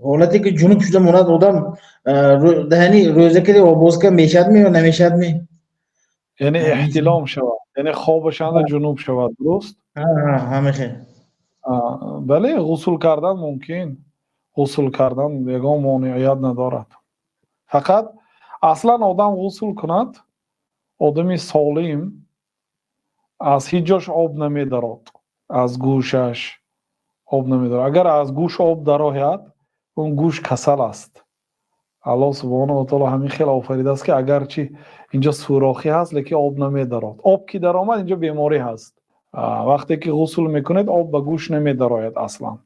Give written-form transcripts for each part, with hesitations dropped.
Ҳолате ки ҷунуб шуда монад одам, даҳани рӯза ки обоз ка мешавадми ё намешавадми? Яъне эҳтилом шавад, яъне хобашанда ҷунуб шавад, дуруст? Ҳамихел. Бале, ғусл кардан мумкин, ғусл кардан ягон монеият надорад. Фақат аслан одам ғусл кунад, одами солим аз ҳеҷ ҷош об намедарод, аз гӯшаш об намедарод. Агар аз гӯш об дарояд, он гӯш касал аст. Аллоҳ субҳонаҳу ва таоло ҳамин хел офаридааст, ки агарчи инҷо сӯрохе ҳаст, лекин об намедарод. Об ки даромад, инҷо беморӣ ҳаст. Вақте ки ғусл мекунед, об ба гӯш намедарояд аслан,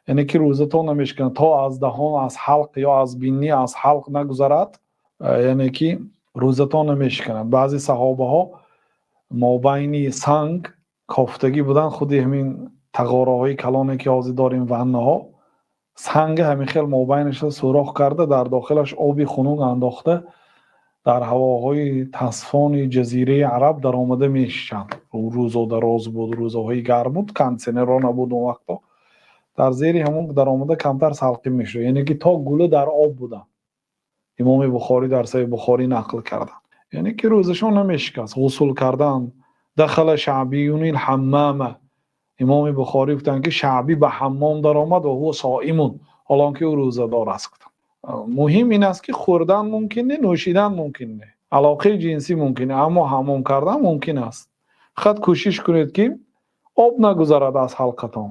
яъне ки рӯзатон намешиканад. То аз даҳон, аз ҳалқ ё аз бинӣ, аз ҳалқ нагузарад, яъне ки рӯзатон намешиканад. Баъзе саҳобаҳо мобайни санг кофтагӣ буданд, худи ҳамин тағораҳои калоне, ки ҳозир дорем, ваннаҳо, санги ҳамин хел мобайнашро сӯрох карда, дар дохилаш оби хунук андохта, дар ҳавоҳои тасфони Ҷазираи Араб даромада мешишанд. Рӯзо дароз буд, рӯзоҳои гарм буд, кондитсионерҳо набуд он вақто. Дар зери ҳамон даромада камтар салқин мешуд, яъне ки то гула дар об буданд. Имоми Бухорӣ дар Саҳеҳи Бухорӣ нақл карданд, яъне ки рӯзашон намешикаст ғусл кардан. دخل شعبي الحمام, Имоми Бухорӣ гуфтанд, ки Шаъбӣ ба ҳаммом даромад, وهو صائم, ҳолон ки ӯ рӯзадор аст, гуфтанд. Муҳим ин аст, ки хӯрдан мумкин не, нӯшидан мумкин не, алоқаи ҷинсӣ мумкин не, аммо ҳаммом кардан мумкин аст. Фақат кӯшиш кунед, ки об нагузарад аз ҳалқатон.